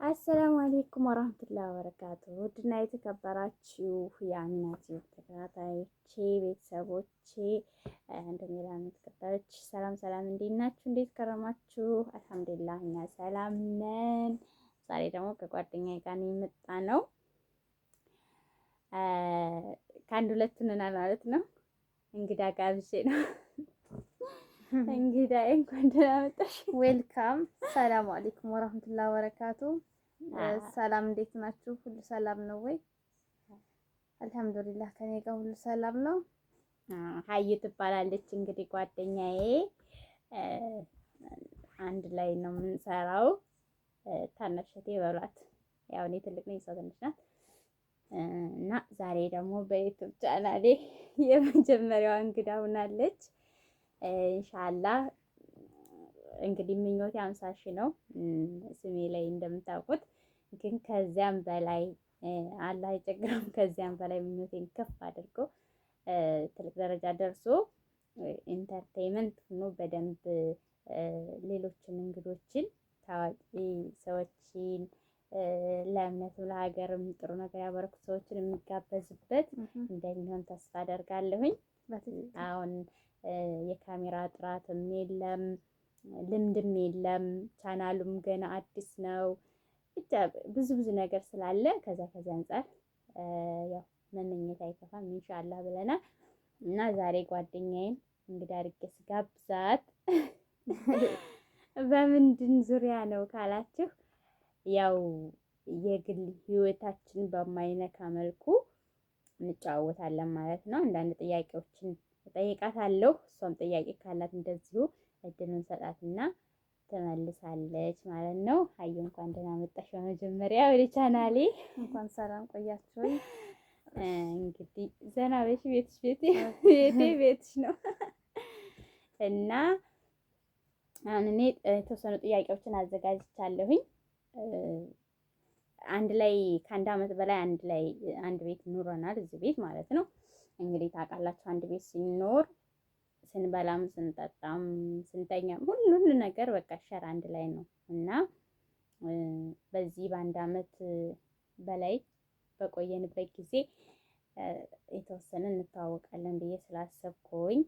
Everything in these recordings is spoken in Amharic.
السلام عليكم ورحمة الله وبركاته። ውድና የተከበራችሁ የአሚና ቲዩብ ተከታታዮቼ ቤተሰቦቼ፣ እንደምን ተከታዮች ሰላም ሰላም፣ እንዴት ናችሁ? እንዴት ከረማችሁ? አልሐምዱሊላህ እኛ ሰላም ነን። ዛሬ ደግሞ ከጓደኛዬ ጋር ነው የመጣ ነው። ከአንድ ሁለት ነናል ማለት ነው። እንግዳ ጋብዤ ነው። እንግዳ እንኳን ደህና መጣሽ። Welcome። سلام عليكم ورحمة الله وبركاته። ሰላም እንዴት ናችሁ? ሁሉ ሰላም ነው ወይ? አልሐምዱሊላህ ከኔ ጋር ሁሉ ሰላም ነው። ሀይ ትባላለች እንግዲህ ጓደኛዬ፣ አንድ ላይ ነው የምንሰራው። ታናሽ እህቴ በሏት። ያው እኔ ትልቅ ነኝ፣ እሷ ትንሽ ናት። እና ዛሬ ደግሞ በዩቲዩብ ቻናሌ የመጀመሪያዋ እንግዳ ሆናለች። ኢንሻአላህ እንግዲህ ምኞቴ 50,000 ነው ስሜ ላይ እንደምታውቁት፣ ግን ከዚያም በላይ አላህ አይቸግረውም። ከዚያም በላይ ምኞቴን ከፍ አድርጎ ትልቅ ደረጃ ደርሶ entertainment ሆኖ በደንብ ሌሎችን እንግዶችን፣ ታዋቂ ሰዎችን፣ ለእምነትም ለሀገርም ጥሩ ነገር ያበረኩት ሰዎችን የሚጋበዝበት እንደሚሆን ተስፋ አደርጋለሁኝ። አሁን የካሜራ ጥራትም የለም፣ ልምድም የለም፣ ቻናሉም ገና አዲስ ነው። ብቻ ብዙ ብዙ ነገር ስላለ ከዛ ከዚያ አንጻር ያው መመኘት አይከፋም ኢንሻአላህ ብለናል። እና ዛሬ ጓደኛዬን እንግዳ አድርጌ ስጋብዛት በምንድን ዙሪያ ነው ካላችሁ፣ ያው የግል ህይወታችን በማይነካ መልኩ እንጨዋወታለን ማለት ነው። አንዳንድ ጥያቄዎችን እጠይቃታለሁ። እሷም ጥያቄ ካላት እንደዚሁ እድሉን ሰጣትና ትመልሳለች ማለት ነው። ሀዩ እንኳን ደህና መጣሽ በመጀመሪያ ወደ ቻናሌ። እንኳን ሰላም ቆያችሁኝ። እንግዲህ ዘና በሽ፣ ቤትሽ ቤቴ፣ ቤቴ ቤትሽ ነው። እና አሁን እኔ የተወሰኑ ጥያቄዎችን አዘጋጅቻለሁኝ። አንድ ላይ ከአንድ አመት በላይ አንድ ላይ አንድ ቤት ኑረናል፣ እዚህ ቤት ማለት ነው። እንግዲህ ታውቃላችሁ አንድ ቤት ሲኖር ስንበላም ስንጠጣም ስንተኛም ሁሉ ሁሉ ነገር በቃ share አንድ ላይ ነው። እና በዚህ በአንድ አመት በላይ በቆየንበት ጊዜ የተወሰነ እንተዋወቃለን ብዬ ስላሰብኩኝ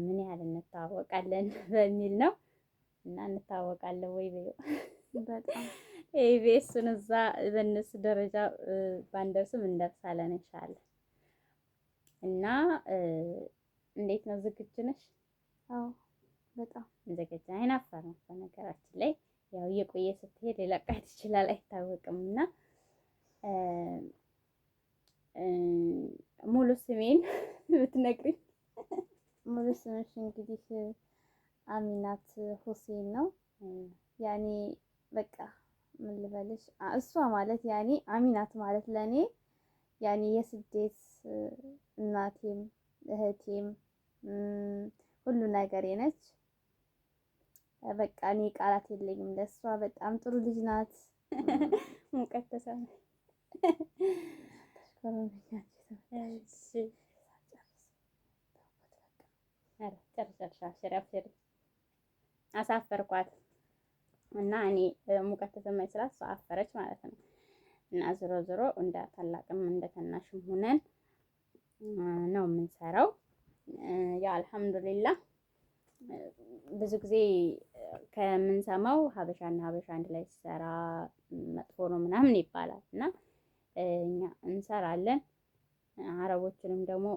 ምን ያህል እንተዋወቃለን በሚል ነው። እና እንተዋወቃለን ወይ በይው። በጣም። ኢቢኤስን እዛ በእነሱ ደረጃ ባንደርስም እንደርሳለን ኢንሻአላህ። እና እንዴት ነው፣ ዝግጁ ነሽ? አዎ በጣም። ዝግጁ። አይናፋር ነው በነገራችን ላይ፣ ያው እየቆየ ስትሄድ ሊለቃት ይችላል አይታወቅም። እና ሙሉ ስሜን ብትነግሪኝ። ሙሉ ስምሽ እንግዲህ አሚናት ሁሴን ነው። ያኔ በቃ ምን ልበልሽ፣ እሷ ማለት ያኔ አሚናት ማለት ለኔ ያኔ የስደት እናቴም እህቴም ሁሉ ነገሬ ነች። በቃ እኔ ቃላት የለኝም ለእሷ። በጣም ጥሩ ልጅ ናት። ሙቀት ተሰማኝ። እሺ ኧረ ጨርሽ አብሽሪ አብሽሪ። አሳፈርኳት እና እኔ ሙቀት ተሰማኝ ስላት እሷ አፈረች ማለት ነው። እና ዞሮ ዞሮ እንደ ታላቅም እንደ ታናሽም ሆነን ነው የምንሰራው። ያው አልሐምዱሊላህ ብዙ ጊዜ ከምንሰማው ሀበሻና ሀበሻ አንድ ላይ ሲሰራ መጥፎ ነው ምናምን ይባላል። እና እኛ እንሰራለን። አረቦችንም ደግሞ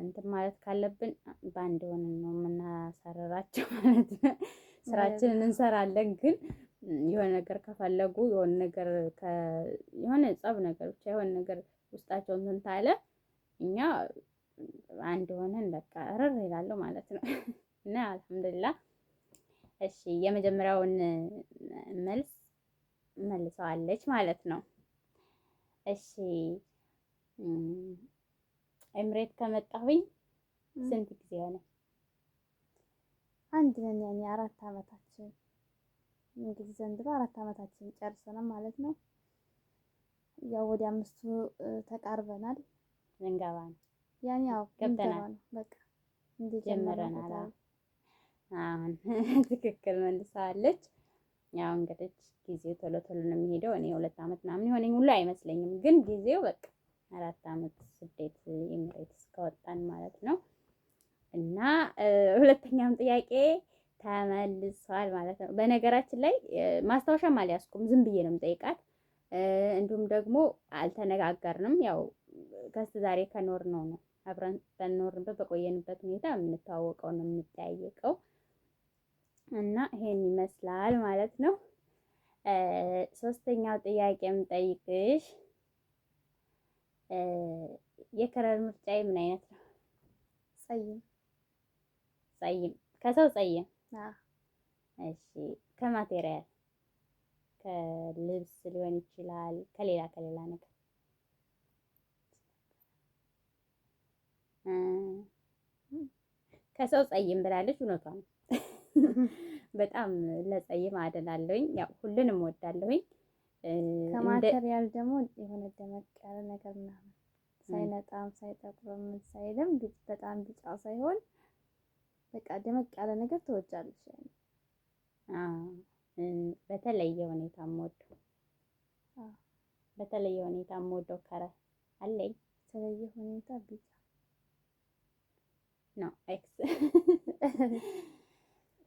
እንትን ማለት ካለብን በአንድ ሆነን ነው የምናሳርራቸው ማለት ነው። ስራችንን እንሰራለን፣ ግን የሆነ ነገር ከፈለጉ፣ የሆነ ነገር የሆነ ጸብ ነገር ብቻ የሆነ ነገር ውስጣቸው እንትን ታለ እኛ አንድ ሆነን በቃ እርር ይላሉ ማለት ነው። እና አልሐምዱሊላህ። እሺ የመጀመሪያውን መልስ መልሰዋለች ማለት ነው። እሺ ኤምሬት ከመጣሁኝ ስንት ጊዜ ሆነ? አንድ ነን ያኔ 4 አመታችን፣ እንግዲህ ዘንድሮ 4 አመታችን ጨርሰናል ማለት ነው። ያው ወደ አምስቱ ተቃርበናል። ልንገባ ነው። ያኔ ያው ገብተናል። ልንገባ ነው በቃ እንደጀመርነው ጀምረናል። አሁን ትክክል መልሳለች። ያው እንግዲህ ጊዜው ቶሎ ቶሎ ነው የሚሄደው። እኔ 2 አመት ምናምን የሆነኝ ሁሉ አይመስለኝም፣ ግን ጊዜው በቃ 4 አመት ስደት ኤሚሬትስ ከወጣን ማለት ነው። እና ሁለተኛም ጥያቄ ተመልሷል ማለት ነው። በነገራችን ላይ ማስታወሻም አልያዝኩም፣ ዝም ብዬ ነው የምጠይቃት። እንዲሁም ደግሞ አልተነጋገርንም። ያው ከስተ ዛሬ ከኖር ነው ነው አብረን በኖርንበት በቆየንበት ሁኔታ የምንተዋወቀው ነው የምንጠያየቀው እና ይሄን ይመስላል ማለት ነው። ሶስተኛው ጥያቄ የምጠይቅሽ የ color ምርጫዬ ምን አይነት ነው? ጸይም። ጸይም፣ ከሰው ጸይም። እሺ፣ ከ material ከልብስ ሊሆን ይችላል፣ ከሌላ ከሌላ ነገር። ከሰው ጸይም ብላለች። እውነቷ ነው። በጣም ለጸይም አደላለሁኝ። ያው ሁሉንም እወዳለሁኝ። ከ material ደግሞ የሆነ ደመቅ ያለ ነገር ምናምን ሳይነጣም ሳይጠቁርም ምን ሳይልም በጣም ቢጫ ሳይሆን በቃ ደመቅ ያለ ነገር ትወጃለሽ። በተለየ ሁኔታ የምወደው በተለየ ሁኔታ የምወደው color አለኝ። በተለየ ሁኔታ ቢጫ ነው። ኤክስ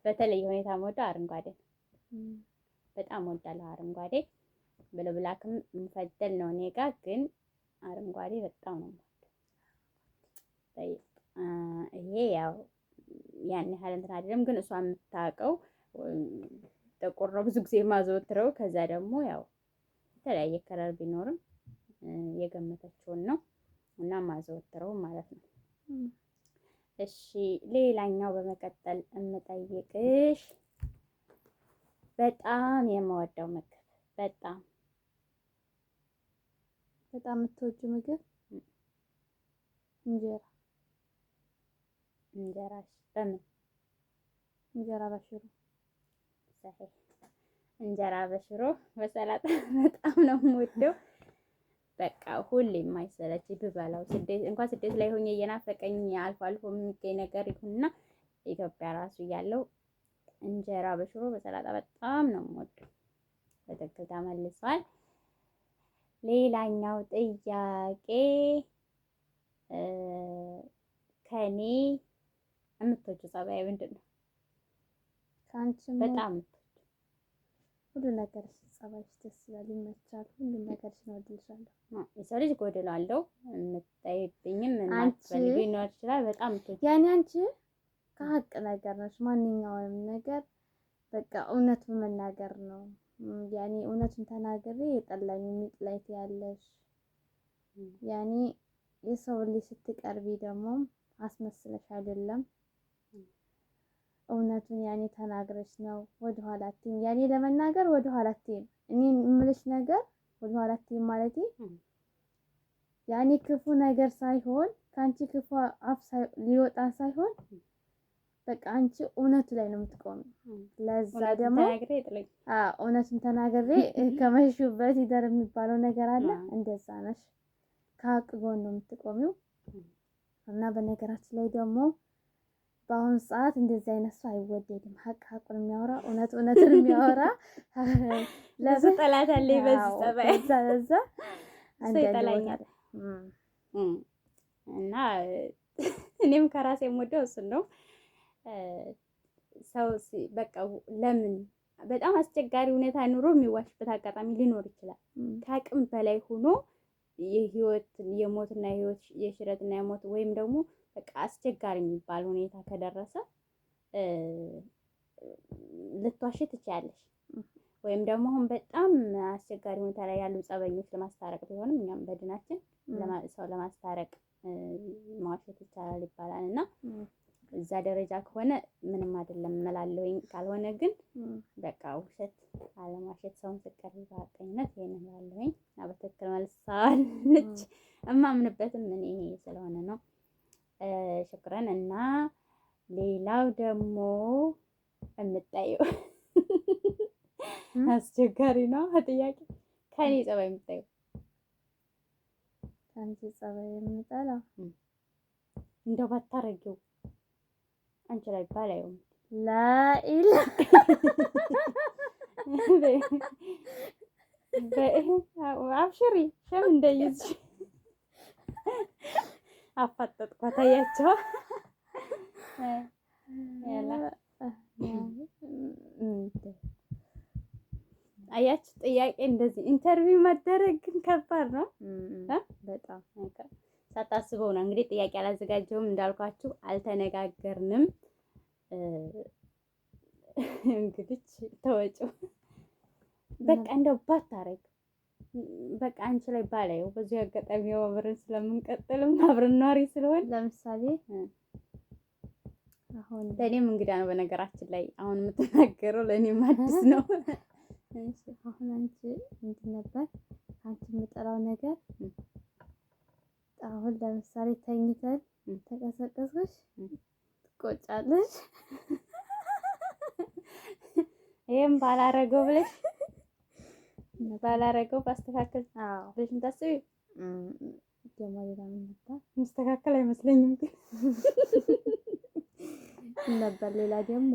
በተለየ ሁኔታ የምወደው አረንጓዴ ነው። በጣም እወዳለሁ አረንጓዴ። ብሎ black ም مفضل ነው እኔ ጋ፣ ግን አረንጓዴ በጣም ነው የምወደው። ይሄ ያው ያን ያህል እንትን አይደለም፣ ግን እሷ የምታውቀው ጥቁር ነው ብዙ ጊዜ የማዘወትረው። ከዛ ደግሞ ያው የተለያየ color ቢኖርም የገመተችውን ነው እና ማዘወትረው ማለት ነው። እሺ፣ ሌላኛው በመቀጠል የምጠይቅሽ በጣም የምወደው ምግብ በጣም በጣም የምትወጂው ምግብ? እንጀራ። እንጀራ በምን? እንጀራ በሽሮ። እንጀራ በሽሮ በሰላጣ በጣም ነው የምወደው። በቃ ሁሌ የማይሰለች ብበላው ስደት እንኳን ስደት ላይ ሆኜ እየናፈቀኝ አልፎ አልፎ የሚገኝ ነገር ይሁንና ኢትዮጵያ ራሱ እያለው እንጀራ በሽሮ በሰላጣ በጣም ነው የምወደው። በትክክል ተመልሷል። ሌላኛው ጥያቄ ከኔ የምትወጂው ጸባይ ምንድን ነው? ከአንቺ በጣም ሁሉ ነገር ጸባይሽ ደስ ይላል፣ ይመቻል። ሁሉ ነገርሽ ነው እወድልሻለሁ። የሰው ልጅ ጎደሎ አለው። የምታይብኝም የማትፈልጊው ሊኖር ይችላል። በጣም ያኔ አንቺ ከሀቅ ነገር ነሽ። ማንኛውንም ነገር በቃ እውነቱን መናገር ነው። ያኔ እውነቱን ተናግሬ የጠላኝ የሚጥላኝ ያለሽ ያኔ የሰው ልጅ ስትቀርቢ ደግሞ አስመስለሽ አይደለም እውነቱን ያኔ ተናግረሽ ነው። ወደኋላ አትይም። ያኔ ለመናገር ወደኋላ አትይም። እኔ የምልሽ ነገር ወደኋላ አትይም ማለቴ ያኔ ክፉ ነገር ሳይሆን ከአንቺ ክፉ አፍ ሊወጣ ሳይሆን በቃ አንቺ እውነቱ ላይ ነው የምትቆሚው። ለዛ ደግሞ እውነቱን ተናግሬ ከመሹበት ይደር የሚባለው ነገር አለ። እንደዛ ነሽ። ከሀቅ ጎን ነው የምትቆሚው። እና በነገራችን ላይ ደግሞ በአሁኑ ሰዓት እንደዚህ አይነት ሰው አይወደድም። ሀቅ ሀቁን የሚያወራ እውነት እውነትን የሚያወራ ለሱ ጠላት አለ። በዚህ ጸባይ ለዛ ሰው ይጠላኛል። እና እኔም ከራሴ የምወደው እሱን ነው። ሰው በቃ ለምን በጣም አስቸጋሪ ሁኔታ ኑሮ የሚዋሽበት አጋጣሚ ሊኖር ይችላል። ከአቅም በላይ ሆኖ የህይወት የሞትና የህይወት የሽረትና የሞት ወይም ደግሞ በቃ አስቸጋሪ የሚባል ሁኔታ ከደረሰ ልትዋሽ ትችያለሽ። ወይም ደግሞ አሁን በጣም አስቸጋሪ ሁኔታ ላይ ያሉ ጸበኞች ለማስታረቅ ቢሆንም እኛም በድናችን ሰው ለማስታረቅ መዋሸት ይቻላል ይባላል እና እዛ ደረጃ ከሆነ ምንም አይደለም እላለሁኝ። ካልሆነ ግን በቃ ውሸት አለማሸት ሰውን ስትቀርቢ በሀቀኝነት ይሄን እላለሁኝ እና በትክክል መልሳለች። እማምንበትም እኔ ይሄ ስለሆነ ነው። ሽክረን። እና ሌላው ደግሞ የምታየው አስቸጋሪ ነው ጥያቄ። ከኔ ጸባይ የምታየው? ከአንቺ ጸባይ የምጠላው እንደው ባታረጊው አንቺ ላይ ባላየውም ላኢላ አብሽሪ ሸም እንዳይዝሽ። አፋጠጥኳት። አያቸው። አያችሁ፣ ጥያቄ እንደዚህ interview መደረግ ግን ከባድ ነው በጣም። ሳታስበው ነው እንግዲህ። ጥያቄ አላዘጋጀውም እንዳልኳችሁ፣ አልተነጋገርንም። እንግዲህ ተወጪው በቃ እንደው ባታረግ በቃ አንቺ ላይ ባላየው በዚህ አጋጣሚ ያው አብረን ስለምንቀጥልም አብረን ኗሪ ስለሆን ለምሳሌ አሁን ለእኔም እንግዳ ነው። በነገራችን ላይ አሁን የምትናገረው ለእኔም አዲስ ነው። አሁን አንቺ ምንድን ነበር አንቺ የምጠላው ነገር? አሁን ለምሳሌ ተኝተን ተቀሰቀስኩሽ ትቆጫለሽ። ይሄም ባላረገው ብለሽ፣ ባላረገው ባስተካከል ብለሽ የምታስቢው ደግሞ ሌላ ምን ነበር? መስተካከል አይመስለኝም ግን። ነበር ሌላ ደግሞ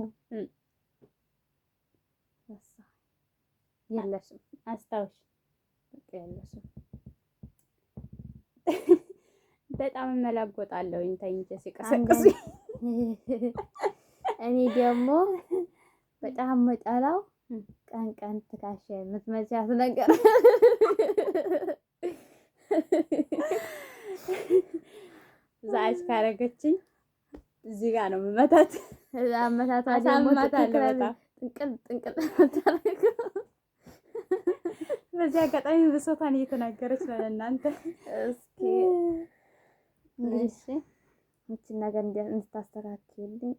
የለሽም። አስታውሽ። በቃ የለሽም። በጣም እመላጎጣለሁኝ ተኝቼ ሲቀሰቅስ። እኔ ደግሞ በጣም መጠላው ቀን ቀን ትካሻ የምትመቻት ነገር። ዛች ካረገችኝ እዚህ ጋር ነው የምመታት። አመታቷ ደግሞ ጥንቅል ጥንቅል። በዚህ አጋጣሚ ብሶታን እየተናገረች ነው ለእናንተ። እስኪ እሺ ይህችን ነገር እንድታስተካክልልኝ።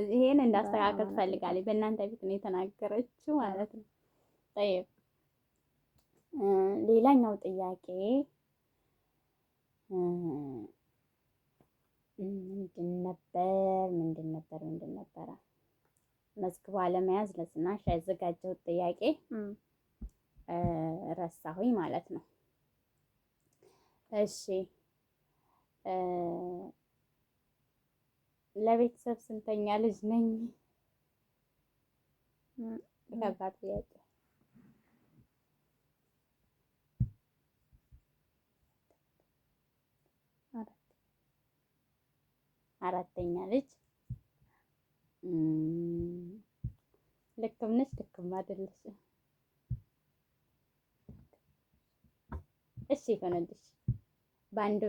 ይሄን እንዳስተካከል ትፈልጋለች። በእናንተ ፊት ነው የተናገረችው ማለት ነው። ጠይብ፣ ሌላኛው ጥያቄ ምንድን ነበር? ምንድን ነበር? ምንድን ነበረ? መዝግቦ አለመያዝ ለዝናሽ ያዘጋጀሁት ጥያቄ ረሳሁኝ ማለት ነው። እሺ፣ ለቤተሰብ ስንተኛ ልጅ ነኝ? ከባድ ጥያቄ። አራተኛ ልጅ። ልክም ነች፣ ልክም አይደለሽ። እሺ ይሆነልሽ። በአንድ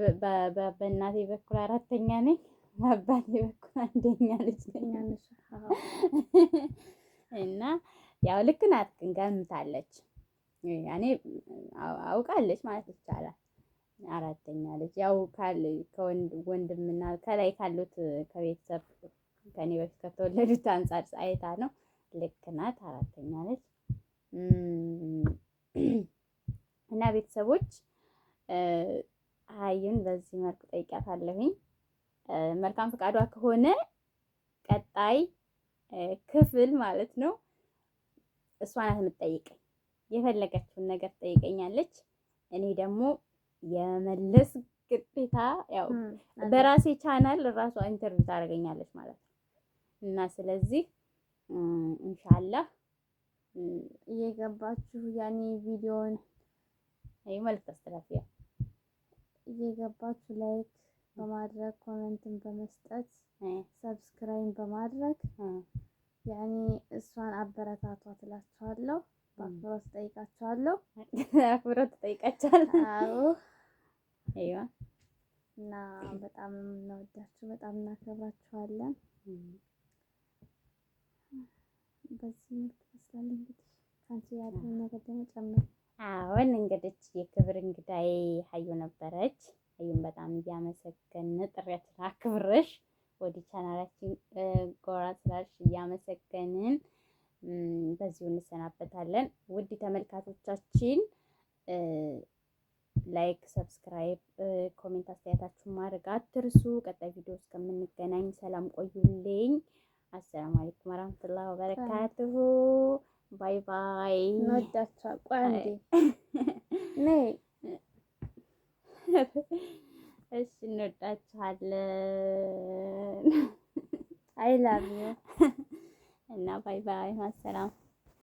በእናቴ በኩል አራተኛ ነኝ፣ በአባቴ በኩል አንደኛ ልጅ ነኝ። እና ያው ልክ ናት፣ ግን ገምታለች። ያኔ አውቃለች ማለት ይቻላል። አራተኛ ልጅ ያው ከወንድ ወንድምና ከላይ ካሉት ከቤተሰብ ከኔ በፊት ከተወለዱት አንጻር አይታ ነው። ልክ ናት፣ አራተኛ ልጅ። እና ቤተሰቦች ሀዩን በዚህ መልኩ ጠይቂያታለሁኝ። መልካም ፈቃዷ ከሆነ ቀጣይ ክፍል ማለት ነው እሷ ናት የምትጠይቀኝ። የፈለገችውን ነገር ትጠይቀኛለች። እኔ ደግሞ የመለስ ግዴታ ያው በራሴ ቻናል ራሷ interview ታደርገኛለች ማለት ነው። እና ስለዚህ ኢንሻአላህ እየገባችሁ ያኔ ቪዲዮን አይ መልዕክት አስተላልፊያ። እየገባችሁ like በማድረግ፣ comment ን በመስጠት፣ subscribe በማድረግ ያኔ እሷን አበረታቷት እላችኋለሁ። በአክብሮት እጠይቃችኋለሁ። አክብሮት ትጠይቃችኋለሁ። አዎ። አይዋ። እና በጣም የምንወዳችሁ፣ በጣም እናከብራችኋለን። በዚህ መልክ ይመስላል እንግዲህ። ከአንቺ ያለውን ነገር ደግሞ ጨምር። አሁን እንግዲህ የክብር እንግዳዬ ሀዩ ነበረች። ሀዩን በጣም እያመሰገን፣ ጥሪያችን አክብረሽ ወደ ቻናላችን ጎራ ስላልሽ እያመሰገንን በዚሁ እንሰናበታለን። ውድ ተመልካቾቻችን like፣ subscribe፣ comment አስተያየታችሁን ማድረግ አትርሱ። ቀጣይ ቪዲዮ እስከምንገናኝ ሰላም ቆዩልኝ። አሰላሙ አለይኩም ወራህመቱላሂ ወበረካቱሁ። Bye bye። እንወዳችኋለን። ቆይ አንዴ ነይ። እሺ፣ እንወዳችኋለን። I love you። እና bye bye፣ ማሰላም።